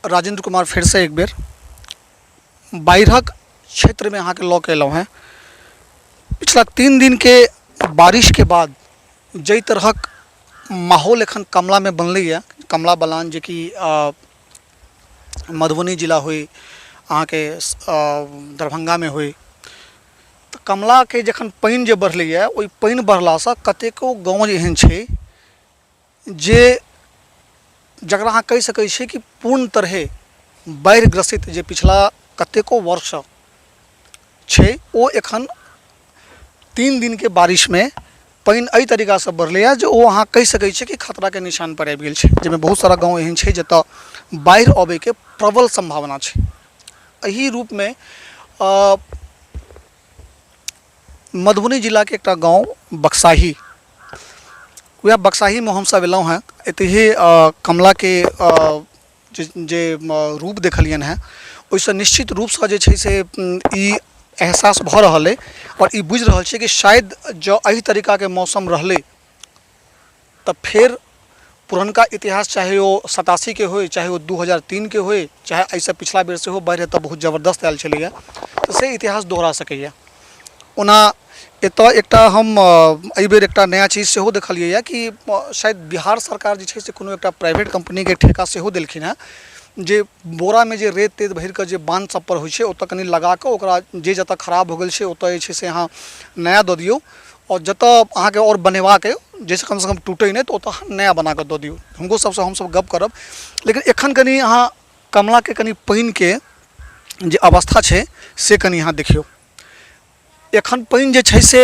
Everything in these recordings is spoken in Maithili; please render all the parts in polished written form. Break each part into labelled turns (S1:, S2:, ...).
S1: राजेन्द्र कुमार फेरसँ एक बेर बाढ़िक क्षेत्रमे अहाँके लऽ कऽ एलहुँ हेँ। पिछला 3 दिनके बारिशके बाद जाहि तरहक माहौल एखन कमलामे बनलैए, कमला बलान जेकि मधुबनी जिला होइ, अहाँके दरभङ्गामे होइ, तऽ कमलाके जखन पानि जे बढ़लैए ओहि पानि बढ़लासँ कतेको गाँव एहन छै जे जकरा अहाँ कहि सकै छियै कि पूर्ण तरहे बाढ़ि ग्रसित जे पिछला कतेको वर्षसँ छै ओ एखन 3 दिनके बारिशमे पानि एहि तरीकासँ बढ़लैए जे ओ अहाँ कहि सकै छियै कि खतराके निशानपर आबि गेल छै, जाहिमे बहुत सारा गाँव एहन छै जतऽ बाढ़ि अबैके प्रबल सम्भावना छै। एहि रूपमे मधुबनी जिलाके एकटा गाँव बक्साही, वएह बक्साहीमे हमसब एलहुँ हँ। एतहि कमलाके जे रूप देखलियनि हँ ओहिसँ निश्चित रूपसँ जे छै से ई एहसास भऽ रहल अइ आओर ई बुझि रहल छियै कि शायद जँ एहि तरीकाके मौसम रहलै तऽ फेर पुरनका इतिहास, चाहे ओ 87के होइ, चाहे ओ 2003के होइ, चाहे एहिसँ पिछला बेर सेहो बाढ़ि एतऽ बहुत जबरदस्त आयल छलैए, तऽ से इतिहास दोहरा सकैए। ओना एतऽ एकटा हम एहिबेर एकटा नया चीज सेहो देखलियैए कि शायद बिहार सरकार जे छै से कोनो एकटा प्राइवेट कम्पनीके ठेका सेहो देलखिन हेँ जे बोरामे जे रेत तेत भरिकऽ जे बान्ह सबपर होइ छै ओतऽ कनि लगाकऽ ओकरा जे जतऽ खराब भऽ गेल छै ओतऽ जे छै से अहाँ नया दऽ दियौ, आओर जतऽ अहाँके आओर बनेबाक अइ जाहिसँ कमसँ कम टूटै नहि तऽ ओतऽ अहाँ नया बनाकऽ दऽ दियौ। हुनको सबसँ हमसब गप करब, लेकिन एखन कनि अहाँ कमलाके कनि पानिके जे अवस्था छै से कनि अहाँ देखियौ। एखन पानि जे छै से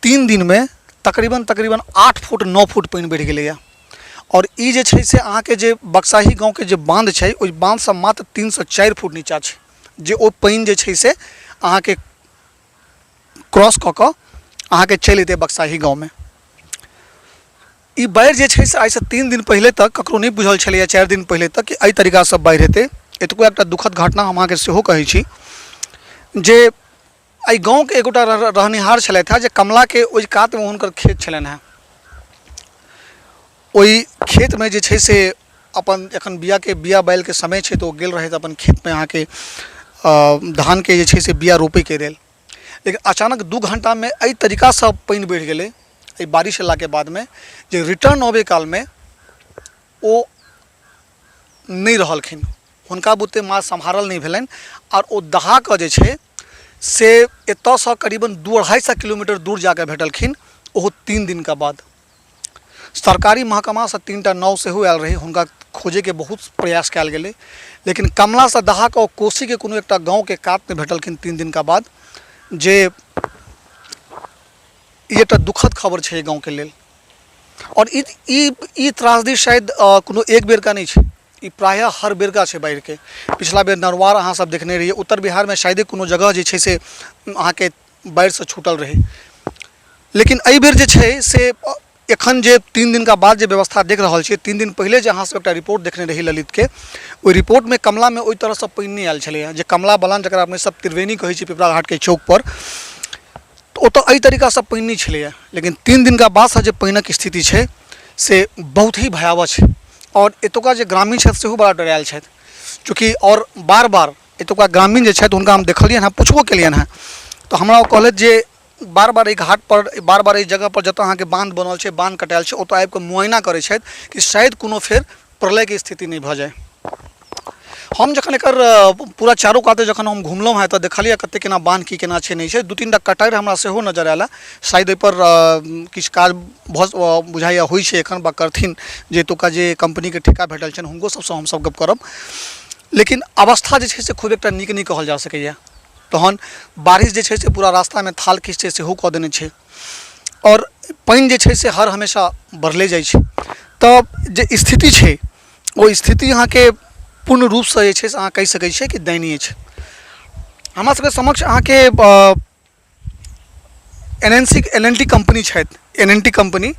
S1: 3 दिनमे तकरीबन तकरीबन 8 फुट 9 फुट पानि बढ़ि गेलैए। आओर ई जे छै से अहाँके जे बक्साही गाँवके जे बान्ध छै ओहि बान्धसँ मात्र 3 सँ 4 फुट नीचाँ छै, जे ओ पानि जे छै से अहाँके क्रॉस कऽ कऽ अहाँके चलि एतै बक्साही गाँवमे। ई बाढ़ि जे छै से आइसँ 3 दिन पहिले तक ककरो नहि बुझल छलैए, 4 दिन पहिले तक कि एहि तरीकासँ बाढ़ि हेतै। एतुका एकटा दुखद घटना हम अहाँके सेहो कहै छी जे एहि गाँवके एगोटा रहनिहार छलथि हेँ जे कमलाके ओहि कातमे हुनकर खेत छलनि हेँ। ओहि खेतमे जे छै से अपन एखन बियाके बिया बाइलके समय छै तऽ ओ गेल रहथि अपन खेतमे अहाँके धानके जे छै से बिया रोपैके लेल, लेकिन अचानक 2 घण्टामे एहि तरीकासँ पानि बढ़ि गेलै एहि बारिश अयलाके बादमे जे रिटर्न अबै कालमे ओ नहि रहलखिन, हुनका बुते माछ सम्हारल नहि भेलनि आओर ओ दहा कऽ जे छै से एतऽसँ करीबन 2-250 किलोमीटर दूर जाकऽ भेटलखिन, ओहो 3 दिनका बाद। सरकारी महकमासँ 3टा नाव सेहो आयल रहै, हुनका खोजैके बहुत प्रयास कयल गेलै, लेकिन कमलासँ दहा कऽ ओ कोसीके कोनो एकटा गाँवके कातमे भेटलखिन 3 दिनका बाद, जे ई एकटा दुखद खबर छै एहि गाँवके लेल। आओर ई ई ई त्रासदी शायद कोनो एक बेरका नहि छै, ई प्रायः हर बेरका छै बाढ़िके। पिछला बेर नरवार अहाँ सब देखने रहियै, उत्तर बिहारमे शायदे कोनो जगह जे छै से अहाँके बाढ़िसँ छूटल रहै, लेकिन एहिबेर जे छै से एखन जे 3 दिनका बाद जे व्यवस्था देख रहल छियै, 3 दिन पहिले जे अहाँ सब एकटा रिपोर्ट देखने रही ललितके, ओहि रिपोर्टमे कमलामे ओहि तरहसँ पानि नहि आयल छलैए जे कमला बलान जकरा अपने सब त्रिवेणी कहै छी पिपरा घाटके चौकपर, तऽ ओतऽ एहि तरीकासँ पानि नहि छलैए। लेकिन 3 दिनका बादसँ जे पानिक स्थिति छै से बहुत ही भयावह छै आओर एतुका जे ग्रामीण छथि सेहो बड़ा डरायल छथि, चूँकि आओर बार बार एतुका ग्रामीण जे छथि हुनका हम देखलियनि हँ, पुछबो केलियनि हँ, तऽ हमरा ओ कहलथि जे बार बार एहि घाटपर, बार बार एहि जगहपर जतऽ अहाँके बान्ध बनल छै, बान्ध कटायल छै, ओतऽ आबिकऽ मुआयना करै छथि कि शायद कोनो फेर प्रलयके स्थिति नहि भऽ जाइ। हम जखन एकर पूरा चारू काते जखन हम घुमलहुँ हँ तऽ देखलियै कते केना बान्ह की केना छै नहि छै। 2-3 टा कटारि हमरा सेहो नजर आयल हँ, शायद एहिपर किछु काज भऽ बुझाइए होइ छै एखन बा करथिन जे एतुका जे कम्पनीके ठेका भेटल छनि हुनको सबसँ हमसब गप करब, लेकिन अवस्था जे छै से खूब एकटा नीक नहि कहल जा सकैए। तहन बारिश जे छै से पूरा रास्तामे थाल खींच छै सेहो कऽ देने छै आओर पानि जे छै से हर हमेशा बढ़ले जाइ छै, तऽ जे स्थिति छै ओ स्थिति अहाँके पूर्ण रूपसँ जे छै से अहाँ कहि सकै छियै कि दयनीय छै। हमरा सबके समक्ष अहाँके N N C L N T company छथि, एन एन टी कम्पनी,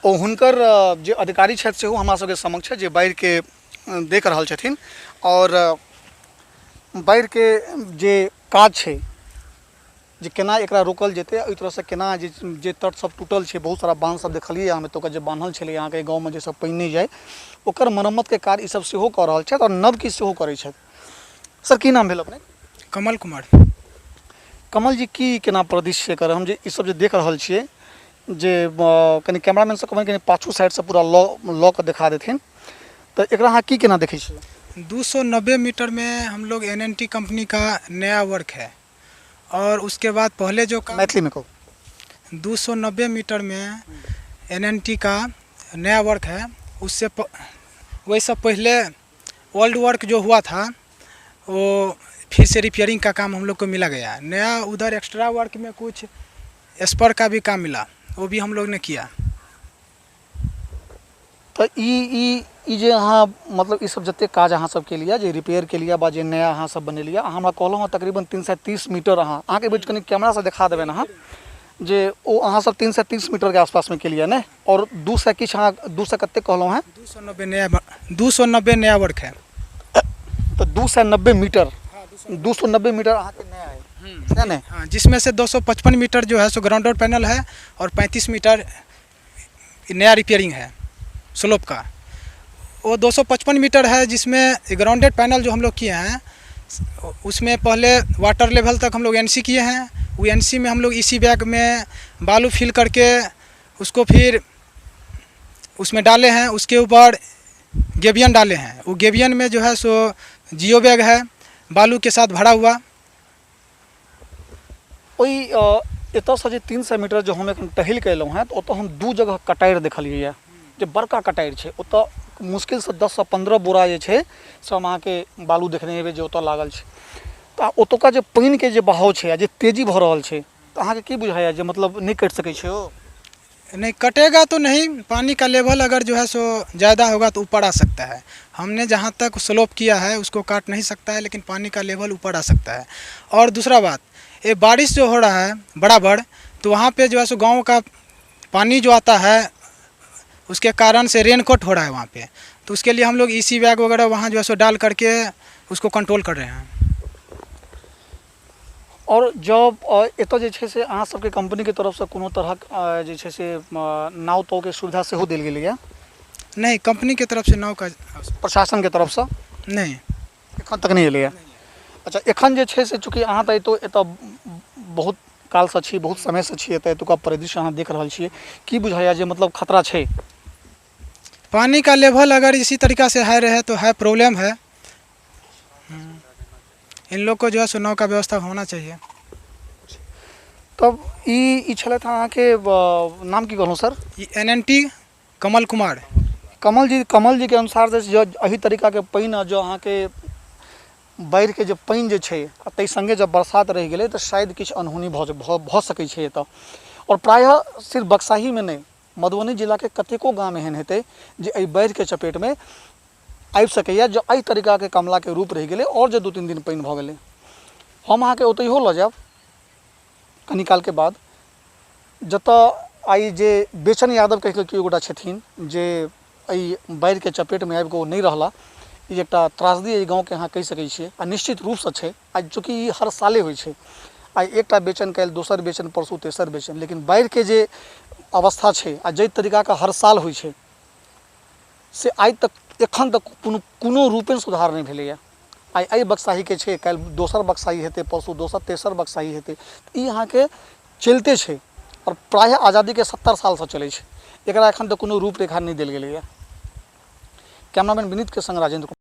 S1: ओ हुनकर जे अधिकारी छथि सेहो हमरा सबके समक्ष छथि जे बाढ़िके देख रहल छथिन आओर बाढ़िके जे काज छै जे केना एकरा रोकल जेतै, एहि तरहसँ केना जे जे तट सब टूटल छै, बहुत सारा बान्ह सब देखलियै हम एतुका जे बान्हल छलै अहाँके गाँवमे, जाहिसँ पानि नहि जाइ, ओकर मरम्मतके कार्य ई सब सेहो कऽ रहल छथि आओर नव किछु सेहो करै छथि। सर, की नाम भेल अपने? कमल
S2: कुमार।
S1: कमल जी, की केना परिदृश्य एकर? हम जे ई सब जे देख रहल छियै जे कनि कैमरामैन से कहबनि कनि पाछू साइडसँ पूरा लऽ लऽ कऽ देखा देथिन, तऽ एकरा अहाँ की केना देखै छियै?
S2: 290 मीटर में हम लोग एन एन टी कंपनी का नया वर्क है और उसके बाद पहले जो काम
S1: मैथिलीमे कहू।
S2: 290 मीटर में एन एन टी का नया वर्क है, उससे वही सब पहले ओल्ड वर्क जो हुआ था वो फिर से रिपेयरिंग का काम हम लोग को मिला गया नया। उधर एक्स्ट्रा वर्क में कुछ स्पर का भी काम मिला, वो भी हम लोग ने किया।
S1: तऽ ई ई ई जे अहाँ मतलब ई सब जते काज अहाँ सब केलियै, जे रिपेयर केलियै बा जे नया अहाँ सब बनेलियै, अहाँ हमरा कहलहुँ हँ तकरीबन 330 मीटर। अहाँके बीच कनि कैमरासँ देखा देबनि अहाँ जे ओ अहाँ सब 330 मीटरके आसपासमे केलियै ने, आओर 200 किछु, अहाँ 200 कतेक कहलहुँ हँ?
S2: 290 नया, 290 नया वर्क है।
S1: तऽ 290 मीटर, 290 मीटर अहाँके नया है, सएह ने?
S2: हाँ, जिसमें से 255 मीटर जो है सो ग्राउंड आउट पैनल है और 35 मीटर नया रिपेयरिंग है स्लोप का। वो 255 मीटर है जिसमें ग्राउंडेड पैनल जो हम लोग किए हैं, उसमें पहले वाटर लेवल तक हम लोग एनसी किए हैं। वो एनसी में हम लोग इसी बैग में बालू फिल करके उसको फिर उसमें डाले हैं, उसके ऊपर गेबियन डाले हैं। वो गेबियन में जो है सो जियो बैग है बालू के साथ भरा हुआ।
S1: ओहि एतऽसँ जे 300 मीटर जे हम एखन टहलि कऽ एलहुँ हेँ, तऽ ओतऽ हम दू जगह कटारि देखलियै यऽ जे बड़का कटारि छै। ओतऽ मुश्किलसँ 10सँ 15 बोरा जे छै से हम अहाँके बालू देखने हेबै जे ओतऽ लागल छै। तऽ ओतुका जे पानिके जे बहाव छै आ जे तेजी भऽ रहल छै, तऽ अहाँके की बुझाइए जे मतलब नहि कटि सकै छै ओ?
S2: नहीं, कटेगा तो नहीं। पानी का लेवल अगर जो है सो ज़्यादा होगा तो ऊपर आ सकता है। हमने जहाँ तक स्लोप किया है उसको काट नहीं सकता है, लेकिन पानी का लेवल ऊपर आ सकता है। और दूसरा बात, ये बारिश जो हो रहा है बराबर, तो वहाँ पे जो है सो गाँव का पानी जो आता है उसके कारण से रेनकोट हो रहा है वहाँ पे। तो उसके लिए हम लोग ईसी बैग वगैरह वहाँ जो है सो डाल करके उसको कंट्रोल कर रहे हैं।
S1: आओर जब एतऽ जे छै से अहाँ सबके कंपनीके तरफसँ कोनो तरहक जे छै से नाव तावके सुविधा सेहो देल गेलैए?
S2: नहीं, कंपनी के तरफ से नाव का
S1: प्रशासनके तरफसँ?
S2: नहीं।
S1: एखन तक नहि एलैए। अच्छा, एखन जे छै से चूँकि अहाँ तऽ एतऽ एतऽ बहुत कालसँ छी, बहुत समयसँ छी एतऽ, एतुका परिदृश्य अहाँ देख रहल छियै, की बुझाइए जे मतलब खतरा छै?
S2: पानी का लेवल अगर इसी तरीका से हाई रहे तो है, प्रॉब्लम है। इन लोग को जो है सो नाव का व्यवस्था होना चाहिए।
S1: तब ई ई छलथि अहाँके नाम की कहलहुँ sir?
S2: N N T Kamal Kumar.
S1: कमल जी, कमल जीके अनुसार जे एहि तरीकाके पानि जँ अहाँके बाढ़िके जे पानि जे छै आ ताहि सङ्गे जब बरसात रहि गेलै, तऽ शायद किछु अनहोनी भऽ सकै छै एतऽ। आओर प्रायः सिर्फ बक्साहीमे नहि, मधुबनी जिलाके कतेको गाम एहन हेतै जे एहि बाढ़िके चपेटमे आबि सकैए, जँ एहि तरीकाके कमलाके रूप रहि गेलै आओर जे 2-3 दिन पानि भऽ गेलै। हम अहाँके ओतहियो लऽ जायब कनी कालके बाद, जतऽ आइ जे बेचन यादव कहि कऽ केओ गोटा छथिन जे एहि बाढ़िके चपेटमे आबि कऽ ओ नहि रहला। ई एकटा त्रासदी एहि गाँवके अहाँ कहि सकै छियै आ निश्चित रूपसँ छै। आ चूँकि ई हर साले होइ छै, आइ एकटा बेचन, काल्हि दोसर बेचन, परसू तेसर बेचन, लेकिन बाढ़िके जे अवस्था छै आ जाहि तरीकाके हर साल होइ छै से आइ तक एखन तक कोनो कोनो रूपेण सुधार नहि भेलैए। आइ एहि बक्साहीके छै, काल्हि दोसर बक्साही हेतै, परसू दोसर तेसर बक्साही हेतै। ई अहाँके चलिते छै आओर प्रायः आजादीके 70 सालसँ चलै छै। एकरा एखन तक कोनो रूपरेखा नहि देल गेलैए। कैमरामैन विनीतके संग राजेंद्र कुमार।